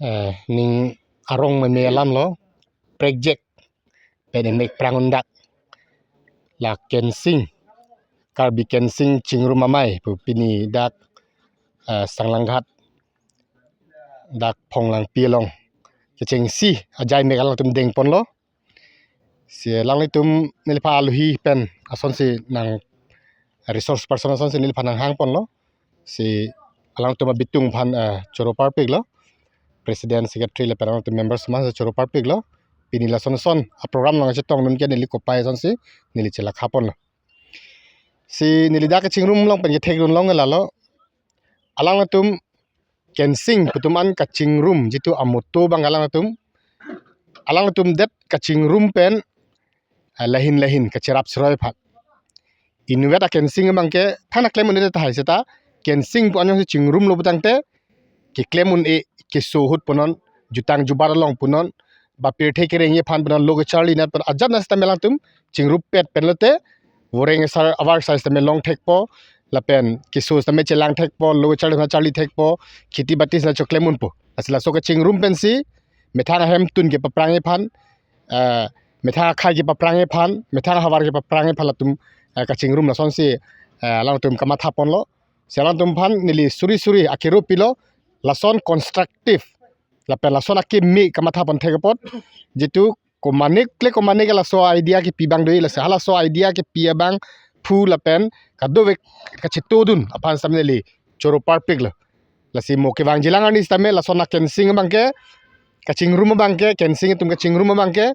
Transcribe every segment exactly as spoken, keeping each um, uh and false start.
Eh, ning arong meme alam lo, prekjak pen emek prang undak la Kensing, Karbi Kensing Chingrum Amei pu pini dak, eh, Sanglanghat dak Phonglangpi along kechengsi ajai mek alangtum dengponlo. Si alanglitum neliphan aluhi pen asonsi nang resource person asonsi neliphan nanghangponlo. Si alangtum abitung aphan, eh, choro parpiklo. President, secretary lapen alangtum members mas choro parpiklo. Pini lason son a-program along chetongdun ke neli kopai asonsi neli chelakhaponlo. Si neli dak kachingrum along pen ketheklong lalo. Alangtum Kensing putum an kachingrum jitu amoto abang alangtum, alangtum det kachingrum pen, eh, lahin lahin kacherap seroi aphan. Inutvet a-Kensing abang ke than keklem un-e tahai seta Kensing pu an jongsi chingrumlo putangte keklem un-e, keso ahut punon, jutang jubat along punon, ba pirthe kereng aphan punon, lo kacharli nat pun ajat na seta alangtum chingrumpet pen lote voreng asar avar asar sitame long thekpo, lapen keso sitame chelang thekpo, lo kacharli sitame charli thekpo, kheti bati sitame choklem unpo. Lasi laso kachingrum pensi methang ahemtun kepaprang aphan, eh, methang akhei kepaprang aphan, methang ahavar kepaprang aphan latum, eh, kachingrum lasonsi, eh, alangtum kamathaponlo. Si alangtum aphan neli suri suri akero pilo, lason constructive lapen lason akimi kamathapon thek apot, jitu komatne kle komatne ke laso idea kepi abang do, lasi halaso idea kepi abangphu lapen kadokave kachetongdun aphan sitame neli choro parpiklo. Lasi mo kevangjilang arni sitame lason a-Kensing abang ke, kachingrum abang ke, Kensing atum kachingrum abang ke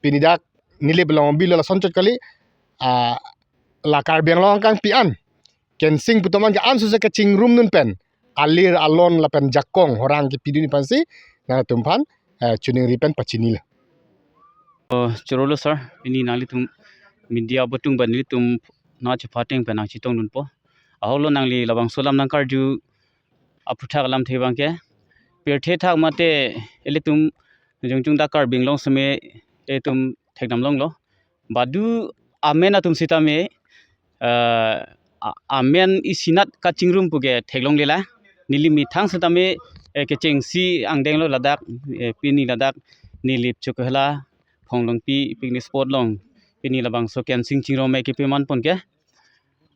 pini dak Nilip along bilo, lason chot kali, ah, la Karbi Anglong angkang pi an Kensing putum an ke ansose kachingrumdun pen alir alon lapen jakong horang kepidun aphansi nangtum aphan, eh, choningri pen pachinilo. Oh, chorolo sir, pini nanglitum media abitung pen nelitum nangchepateng pen nangchetongdunpo. Ahoklo, nangli labangso alam nangkarju aphuthak alamthe abang ke. Pirthe thak mate ilitum jongjong dak Karbi Anglong seme ilitum thekdam longlo. Badu amen atum sitame, eh, a-, amen isinat kachingrum pu ke theklonglelang. Neli methang sitame, eh, kechengsi angdenglo ladak, eh, pini ladak Nilip Chokihola, Phonglangpi picnic spot along pini labangso Kensing Chingrum Amei kepamanpon ke.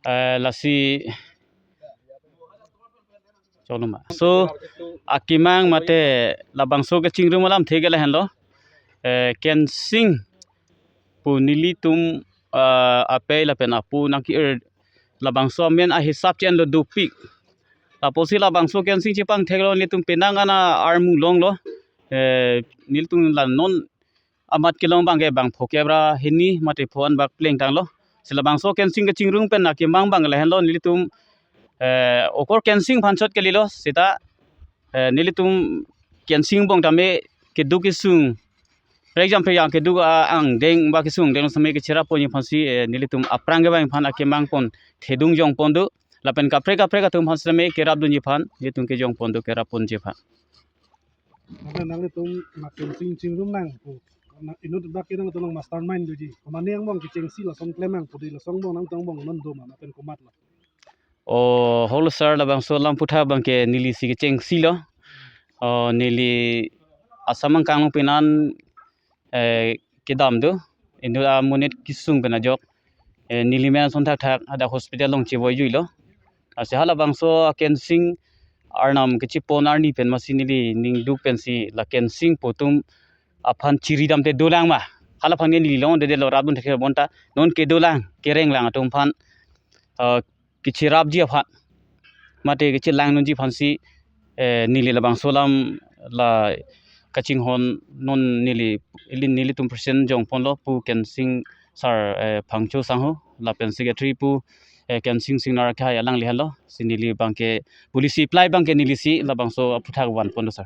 Eh, lasi choloma. So, akemang mate labangso kachingrum alamthe ke lahenlo. Eh, Kensing pu nelitum, eh, apei lapen apo nangke-er labangso amen ahisap chenlo dopik. Lapusi labangso Kensing chepangtheklo, nelitum penang ana armu longlo. Eh, nelitum la non amat kelong abang ke bang pho kep ra hini mate pho anbak plengtanglo. Si labangso Kensing kachingrum pen akemang abang lahenlo, nelitum, eh, okor Kensing aphan chot kalilo seta, eh, nelitum Kensing angbong tame keduk kesung, prekjam prekjam keduk a-, angdeng ba kesung angdeng sitame kacheraponji aphansi, eh, nelitum aphrang ke abang aphan akemang pon thedung jongpon do. Lapen kaprek kaprek atum aphan sitame kerapdunji aphan nelitum kejongpon do, keraponji aphan. Mane nanglitum la Kensing chingrum nang pu, na inut dak ke nangtum mastermind doji. Komatne angbong kechengsi lason klem nang pu, di lason angbong nangtum angbong non do ma, lapen komatlo? Oh, hoklo sir, labangso alam aphuthak abang ke nelisi kechengsilo. Oh, neli Assam angkang along penan, eh, kedam do. Inut amonit kesung pen ajok, eh, neli men ason thakthak hadak hospital along chevoijuilo. Lasi halabangso a-Kensing arnam kechepon arni pen masi neli ningduk pensi la Kensing pu atum aphan chiri damte dolang ma, halaphan ke neli longdedetlo, rapdun thekthelo bonta non kedolang kerenglang atum aphan, eh, kecherapji aphan mate kechelangdunji aphansi, eh, neli labangso alam la kachinghon non neli, ili nelitum president jongponlo pu Kensing sir, eh, Phangcho Sangho, lapen secretary pu, eh, Kensing Singnar akhai alangli henlo. Si neli abang ke policy apply abang ke nelisi labangso aphuthak vanpon do sir.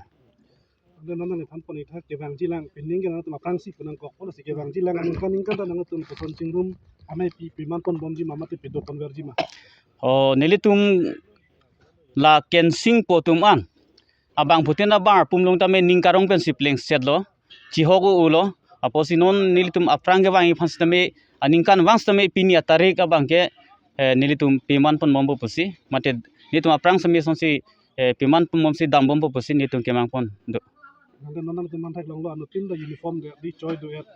Ante non nangthanpon ithak kevangjilang, pining ke nangtum aphrangsi pu nangkokpon, si kevangjilang aningkan ningkan ta nangtum koson chingrum amei pi, pimanpon bomji ma mate pidoponverji ma? Oh, nelitum la Kensing pu atum an abangphutin abar pumlong tame ning karong pensi plengsetlo, chihok-o-o lo. Apotsi non nelitum aphrang kevang aphan sitame, aningkanvang sitame pini atarik abangke, eh, nelitum peman ponbompo pusi, mate nelitum aphrang sitame sonsi, eh, peman ponbomsi dambompo pusi nelitum kemang pon do. Nangke non nangtum manthaklonglo, anuttin ta uniform do, di choi do-et.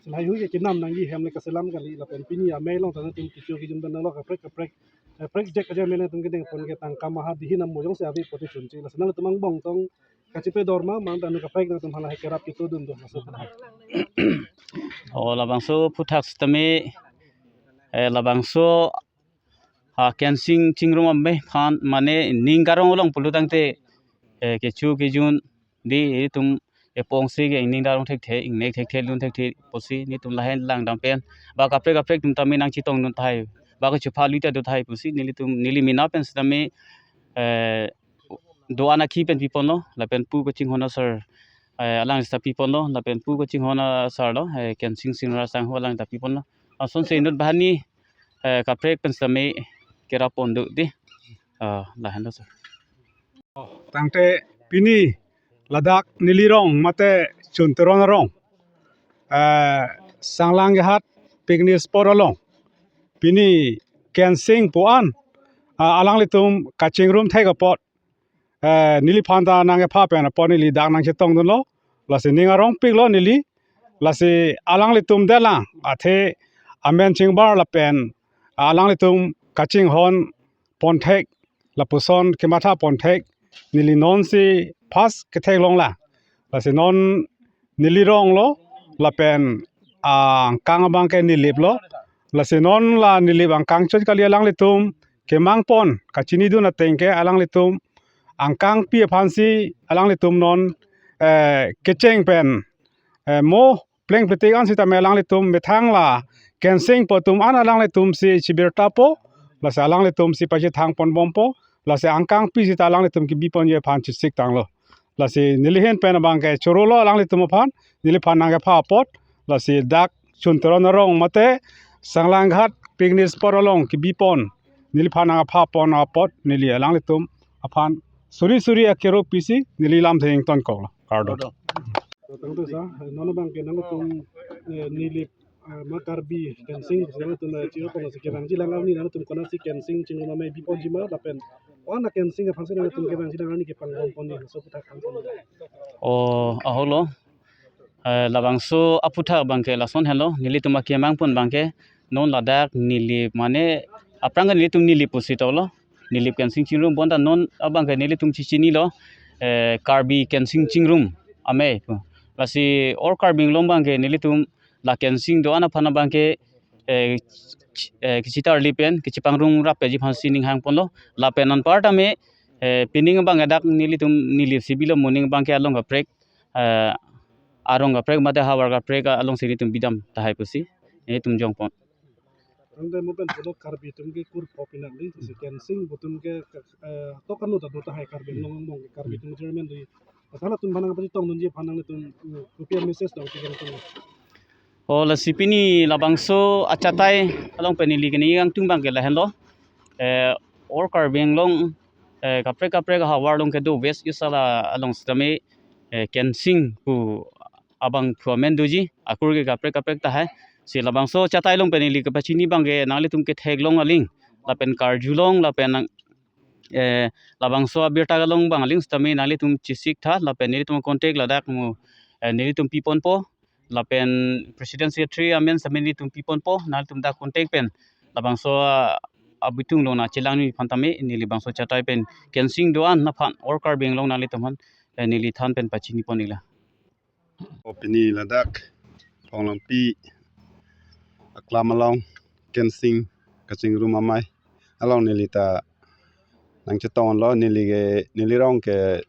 Silai hui ke kinam nangji hem le kaselam kali, lapen pini amei along ta nangtum kecho kejun pen nanglo kaprek kaprek, eh, prek jek aja mena tum kedeng pon ke tangka maha dihin amo jongsi ave pote chunche. Lasi nangtum angbong tong kachipe dorma mang ta nangkaprek nangtum hala hai kerap kito dun do maso. O labangso aphuthak sitame, eh, labangso, ah, Kensing Chingrum amei aphan mane ning karong along pulotangte, eh, kecho kejun di itum epongsi ke ingning darong thekthe, ingnek thekthe, lun thekthe pusi nelitum lahen langdam pen, ba kaprek kaprek atum tame nangchetongdun tahai, ba kachepha lui ta do tahai pusi nelitum, neli mena pen sitame, eh, do-an akhi pen piponlo, lapen pu kachinghon asar, eh, alang sita piponlo, lapen pu kachinghon asarlo, eh, Kensing Singnar Sangho alang ta piponlo. Asonsi inut banghini, eh, kaprek pen sitame kerap pon do di. Ah, lahenlo sir. Tangte pini ladak neli rong mate Chunteron arong, eh, Sanglanghat picnic spot along pini Kensing pu-an, ah, alanglitum kachingrum thek apot, eh, neliphan ta nangkepha pen apot neli dak nangchetongdunlo. Lasi ning arongpiklo neli. Lasi alanglitum detlang athe amen chingbar lapen alanglitum kachinghon ponthek lapuson kematha ponthek neli nonsi first ketheklonglang. Lasi non neli ronglo lapen angkang abangke Nilip lo. Lasi non la Nilip angkang chot kali, alanglitum kemang pon kachinidun ateng ke alanglitum angkangpi aphansi alanglitum non, eh, kecheng pen, eh, mo plengpletik an sitame alanglitum methang la Kensing pu atum an alanglitumsi chibirta po, lasi alanglitumsi pachethang ponbompo, lasi angkangpi sita alanglitum kebi ponji aphan chesik tanglo. Lasi neli ahin pen abangke chorolo alanglitum aphan, neliphan nangkepha apot, lasi dak Chunteron arong mate Sanglanghat picnic spot along kebi pon, neliphan nangkepha pon apot, neli alanglitum aphan suri suri akero pisi neli lamthe ingtonkoklo. Kardom. Tangte sa, non abangke nangtum, eh, Nilip, eh, ma Karbi Kensing, nangtum, eh, chiro kono si kevangji lang arni nangtum konatsi Kensing Chingrum amei biponji ma lapen ko-an a-Kensing aphansi nangtum kevangji lang arni kepangdam ponji laso aphuthak than. O, aholo. Eh, labangso aphuthak abangke lason helo, nelitum akemang pon abangke non ladak Nilip mane aphrang ke nelitum Nilip pusi tolo. Nilip Kensing Chingrum bonta non abangke nelitum chechinilo, eh, Karbi Kensing Chingrum amei pu. Lasi all Karbi Anglong abangke nelitum la Kensing do-an aphan abangke, eh, ch-, eh, kachitarli pen kachepangrumrap peji aphansi ning hang ponlo. Lapen anparta me, eh, pining abangke dak nelitum Nilip si bilo, moning abangke along kaprek, eh, arong kaprek mate havar kaprek alongsi nelitum bidam tahai pusi nelitum jong pon. Tangte mo pen pulo Karbi atum ke kurpo pinang di, si Kensing pu atum ke, eh, to kanu ta do tahai Karbi Anglong angbong ke Karbi atum chairman di. Asal atum aphan nangpachetongdunji aphan nangtum, eh, kopi a-message dong si Kensing. O lasi pini labangso achatai along pen neli keni angtung abangke lahenlo. Eh, all Karbi Anglong, eh, kaprek kaprek ahavar along kedo West East ala along sitame, eh, Kensing pu abangphu amen doji, akur ke kaprek kaprek tahai. Si labangso achatai along pen neli kepachini abangke nanglitum ketheklong aling, lapen karjulong, lapen nang, eh, labangso abirta kelong abang aling sitame nanglitum chesik tha, lapen nelitum contact ladak mo, eh, nelitum piponpo, lapen president secretary amen sitame nelitum piponpo, nanglitum dak contact pen labangso, ah, abitung along nangchelangji aphan tame neli bangso achatai pen Kensing do-an aphan all Karbi Anglong nanglitum aphan, eh, neli than pen pachini pon iklo. O pini ladak Phonglangpi aklam along Kensing kachingrum amei along neli ta nangchetonglo, neli ke, neli rong ke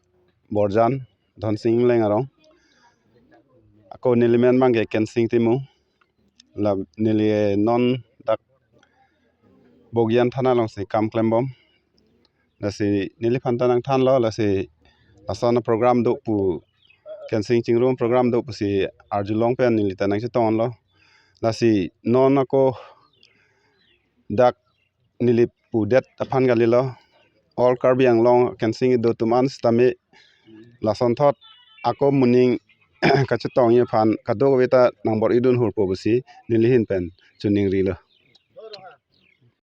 Borjan, Dhonsing Engleng arong. Ako neli men abangke Kensing Timung. La neli non dak Bogijan thana alongsi kam klembom. Lasi neliphan ta nangthanlo, lasi lason program do pu, Kensing Chingrum program do pusi arjulong pen neli ta nangchetonglo. Lasi non ako dak Nilip pudet aphan kalilo. All Karbi Anglong Kensing kedo atum an sitame Lasonthot ako moning kachetongji aphan kadokave ta nangbor-idun hurpo pusi nelihin pen choningrilo.